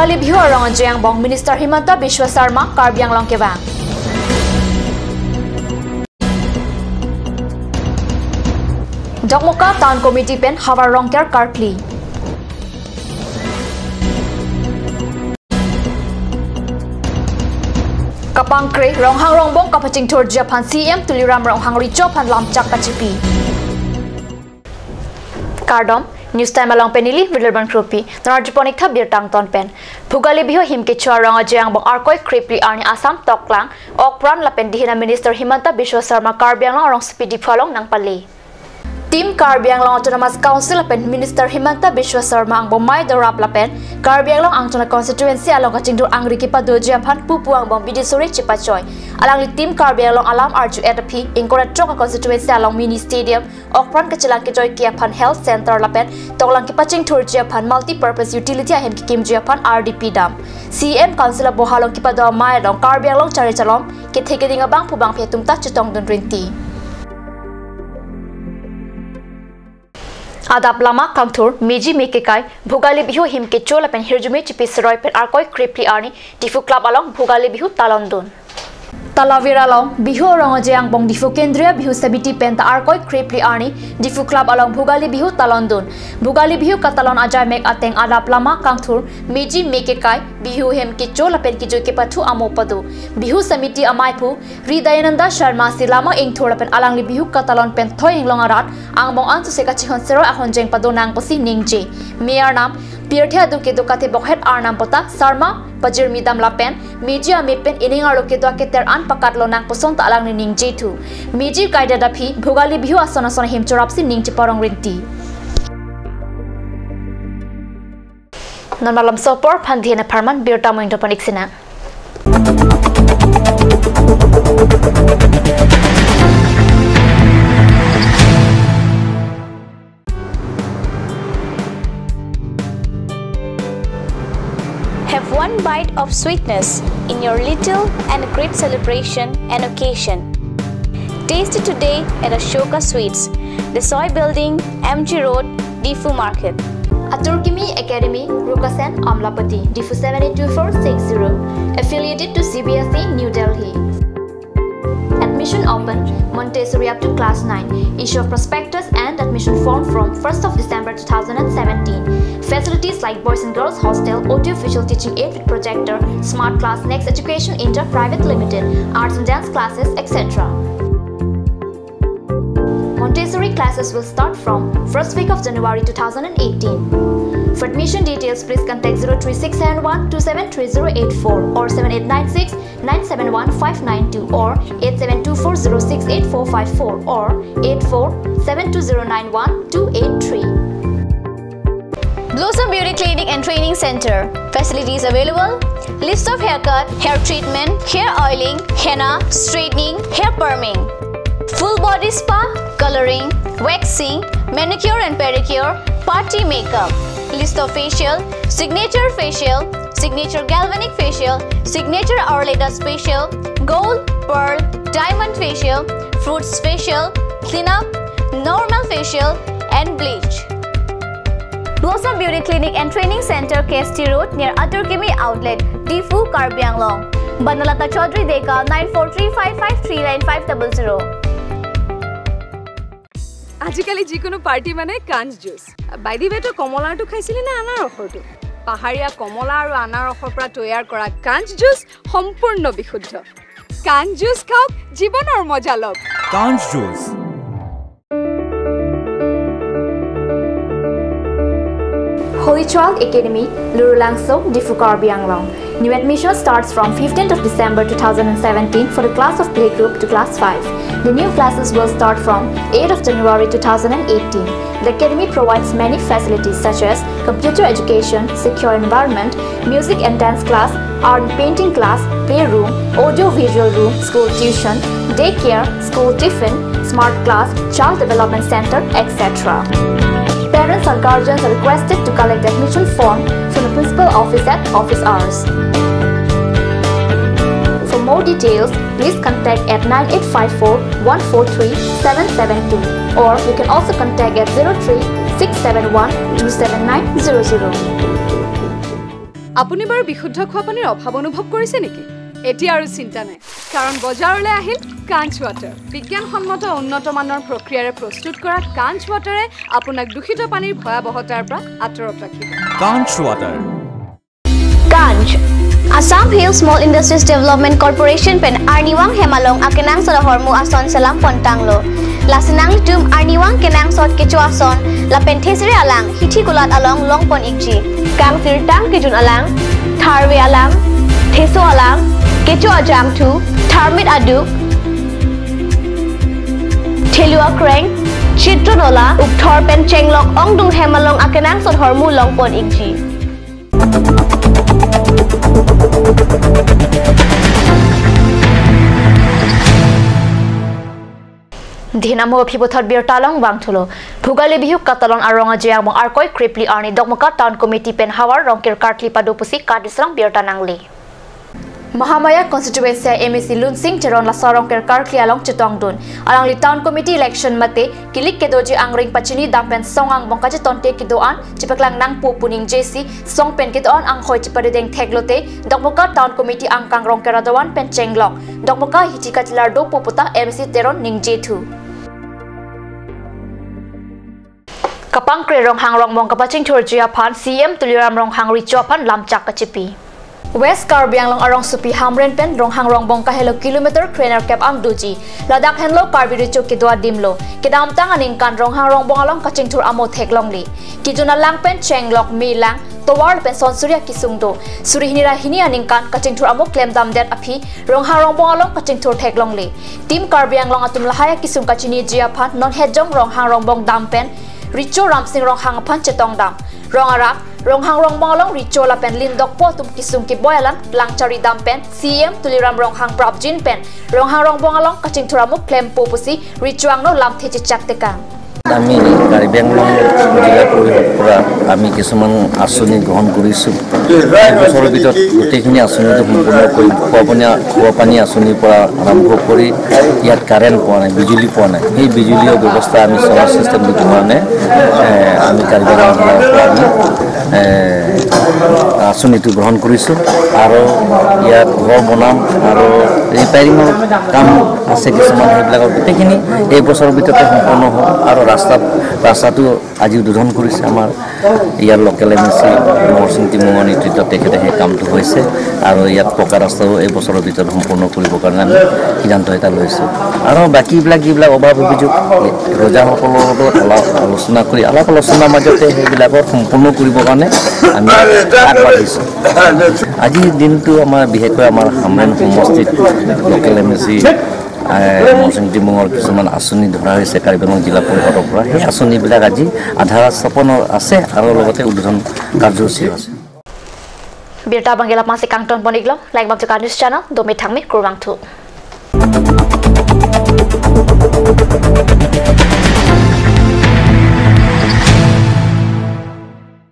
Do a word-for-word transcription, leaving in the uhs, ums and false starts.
Bhugali Bihu arong aje angbong Minister Himanta Biswa Sarma Karbi Anglong kevang. Dokmoka Town Committee pen havar rongker karphli. Kapangkre, Ronghang Rongbong kapachingthurji aphan C M Tuliram Ronghang recho aphan lamchak kachipi. Kardom, News Time along pen neli Wilderman Kropi, non arjupon ik tha birta angton pen. Bhugali Bihu ahim kecho arong aje angbong Arkoi krephli arni Assam toklang, okpran lapen dihina Minister Himanta Biswa Sarma Karbi Anglong arongsopi Diphu along nangpale. Team Karbi Anglong Autonomous Council lapen Minister Himanta Biswa Sarma angbong mai dorap lapen Karbi Anglong angton a-constituency along kachingthur angri kepadoji aphan pupu angbong bidi sore chepachoi. Alangli Team Karbi Anglong alam arju-et aphi ingkoi ra throk a-constituency along mini stadium, okpran kachelang kejoike aphan health center lapen toklang kepachingthurji aphan multi-purpose utility ahem kekimji aphan ardi pidam. C M Council aboha along kepado amei along Karbi Anglong chari chalom kethe keding abangphu bangphi atum ta chetongdun rinti. Adap lama kangthur, meji me kekai, Bhugali Bihu ahim kecho lapen hirjume chipi seroi pen Arkoi krephli arni Diphu Club along Bhugali Bihu talondun. Talavir along Bihu arong aje angbong Diphu Kendriya Bihu Samiti penta Arkoi krephli arni Diphu Club along Bhugali Bihu talondun. Bhugali Bihu katalon ajai mek ateng adap lama kangthur, meji me kekai, Bihu ahem kecho lapen kejui kepathu amo pado. Bihu Samiti amaiphu Ri Dayananda Sharma si lama ingthur lapen alangli Bihu katalon pen thoi inglong arat angbong ansose kachihon seroi ahonjeng pado nang pusi ningje. Me arnam, pirthe aduk keduk kathe bokhet arnam pota Sharma pajirmi dam lapen meji ame pen ining arlo kedo aketer an pakat lonang puson ta alangli ningje thu. Meji kaidet aphi Bhugali Bihu ason ason ahim chorapsi ning cheparong rinti. Non malom sopor aphan dihina apharman birta mo ingtopon ik sinang. Have one bite of sweetness in your little and great celebration and occasion. Taste it today at Ashoka Sweets, Desoi Building, M G Road, Diphu Market. Atur Kimi Academy, Rukasen, Amlapatti, Diphu seven eight two four six zero. Affiliated to C B S E, New Delhi. Admission open, Montessori up to class nine. Issue of prospectus and admission form from first of December two thousand and seventeen. Facilities like boys and girls hostel, audio visual teaching aid with projector, smart class, Next Education India Private Limited, arts and dance classes, et cetera. Montessori classes will start from first week of January two thousand and eighteen. For admission details, please contact zero three six seven one two seven three zero eight four or seven eight nine six nine seven one five nine two or eight seven two four zero six eight four five four or eight four seven two zero nine one two eight three. Blossom Beauty Clinic and Training Center. Facilities available: lips of haircut, hair treatment, hair oiling, henna, straightening, hair perming, full body spa, coloring, waxing, manicure and pedicure, party makeup, lips of facial, signature facial, signature galvanic facial, signature Ayurveda facial, gold, pearl, diamond facial, fruits facial, cleanup, normal facial, and bleach. Blossom Beauty Clinic and Training Center, K S T Road, near Atur Kimi Outlet, Diphu, Karbi Anglong. Banalata Chaudhary Deka, nine four three five five three nine five double zero. আজিকালি যিকোনো পাৰ্টি মানে কাঞ্চ juice. By the ৱে, তই কমলাৰটো খাইছিলি নে আনাৰসৰটো? পাহাৰীয়া কমলা আৰু আনাৰসৰ পৰা তৈয়াৰ কৰা কাঞ্চ জুচ সম্পূৰ্ণ বিশুদ্ধ। কাঞ্চ জুচ খাওক, জীৱনৰ মজা লওক। কাঞ্চ juice. Holy Child Academy, Lurulangso, Diphu, Karbi Anglong. New admission starts from fifteenth of December two thousand and seventeen for the class of playgroup to class five. The new classes will start from eighth of January two thousand and eighteen. The academy provides many facilities such as computer education, secure environment, music and dance class, art and painting class, playroom, audio visual room, school tuition, daycare, school tiffin, smart class, child development center, et cetera. Parents or guardians are requested to collect admission form from the principal office at office hours. For more details, please contact at nine eight five four one four three seven seven two, or you can also contact at zero three six seven one two seven nine zero zero. আপুনি বাৰু বিশুদ্ধ খোৱা পানীৰ অভাৱ অনুভৱ কৰিছে নেকি? এতিয়া আৰু চিন্তা নাই, কাৰণ বজাৰলৈ আহিল কাঞ্চ ৱাটাৰ। বিজ্ঞানসন্মত উন্নত মানৰ প্ৰক্ৰিয়াৰে প্ৰস্তুত কৰা কাঞ্চ ৱাটাৰে আপোনাক দূষিত পানীৰ ভয়াৱহতাৰ পৰা আঁতৰত ৰাখিব। Kanch Water. Kanch, Assam Hill Small Industries Development Corporation pen arnivang hem along akenangsot ahormu ason selam pon tanglo. Lasi nanglitum arnivang kenangsot kecho ason lapen thesere alang hithi kulat along longpon ikji. Kangsirtang kejun alang, tharve alang, theso alang, kecho ajangthu, tharmit aduk, thelu akreng, chitro nola, ukthor pen chenglok ongdung hem along akenangsot ahormu longpon ikji. Dhin amo aphi puthot birta along vangthulo. Bhogali Bihu katalon arong aje angbong Arkoi krepli arni Dokmoka Town Committee pen havar Rongker karkli pado pusi kadisrang birta nangle. Mahamaya constituency M A C Lunsing Teron laso Rongker karkli along chetongdun. Alangli Town Committee election mate kilik kedoji angring pachini dam pen song angbong kachetonte kedo-an chepaklang nangpo pu ningjesi song pen kedo-an anghoi chepadedeng theklote Dokmoka Town Committee angkang Rongker adovan pen chenglok Dokmoka hithi kachelar dopo puta M A C Teron ningjethu. Kapangkre Ronghang Rongbong kapachingthurji aphan C M Tuliram Ronghang Richo aphan lamchak kachipi. West Karbi Anglong arongsopi Hamren pen Ronghang Rongbong kahelo kilometer krenerkep an doji. Ladak henlo Karbi Richo kedo adim lo. Kedamtang aningkan Ronghang Rongbong along kachingthur amo theklongle. Kejun alang pen chenglok, melang, tovar pen sonsuri akesung do. Suri hini ra hini aningkan kachingthur amo klemdamdet aphi Ronghang Rongbong along kachingthur theklongle. Team Karbi Anglong atum lahai akesung kachiniji aphan non hejong Ronghang Rongbong dam pen Richo Ramsing Ronghang aphan chetongdam. Rong arak, Ronghang Rongbong along Richo lapen lindokpo atum kesung keboi alam langchari dam pen C M Tuliram Ronghang prapjin pen Ronghang Rongbong along kachingthur amo klempo pusi Richo angno lamthe chechak tekang. আমি কাৰ্বি আংলং জিলা পৰিষদৰ পৰা আমি কিছুমান আঁচনি গ্ৰহণ কৰিছোঁ। এই বছৰৰ ভিতৰত গোটেইখিনি আঁচনিটো সম্পূৰ্ণ কৰিম। খোৱা পানী, খোৱা পানী আঁচনিৰ পৰা আৰম্ভ কৰি ইয়াত কাৰেণ্ট পোৱা নাই, বিজুলী পোৱা নাই। সেই বিজুলীৰ ব্যৱস্থা আমি চলাৰ চিষ্টেমটো কাৰণে, এ, আমি কাৰ্বি আংলং জিলাৰ পৰা আমি, এ, আঁচনিটো গ্ৰহণ কৰিছোঁ। আৰু ইয়াত ঘৰ বনাম আৰু ৰিপেয়াৰিঙৰ কাম আছে কিছুমান, সেইবিলাকৰ গোটেইখিনি এই বছৰৰ ভিতৰতে সম্পূৰ্ণ হ'ব। আৰু ৰাস্তাত, ৰাস্তাটো আজি উদ্বোধন কৰিছে আমাৰ ইয়াৰ লোকেল এম এ চি মহৰসিং টিমুঙৰ নেতৃত্বত, তেখেতে সেই কামটো হৈছে। আৰু ইয়াত পকা ৰাস্তাও এই বছৰৰ ভিতৰত সম্পূৰ্ণ কৰিবৰ কাৰণে আমি সিদ্ধান্ত এটা লৈছোঁ। আৰু বাকীবিলাক যিবিলাক অভাৱ অভিযোগ প্ৰজাসকলৰ লগত আলাপ আলোচনা কৰি, আলাপ আলোচনাৰ মাজতে সেইবিলাকৰ সম্পূৰ্ণ কৰিবৰ কাৰণে আমি আগবাঢ়িছোঁ। আজিৰ দিনটো আমাৰ বিশেষকৈ আমাৰ হামৰেণ সমষ্টিত লোকেল এম এ চি, এ, মহৰসিং টিমুঙৰ কিছুমান আঁচনি ধৰা হৈছে কাৰ্বি আংলং জিলা পৰিষদৰ পৰা। সেই আঁচনিবিলাক আজি আধাৰ স্থাপনৰ আছে আৰু লগতে উদ্বোধন কাৰ্যসূচীও আছে। Birta abang ke lapu-an si kangton pon iklo, like bang chuka news channel, dome thangme kurvangthu.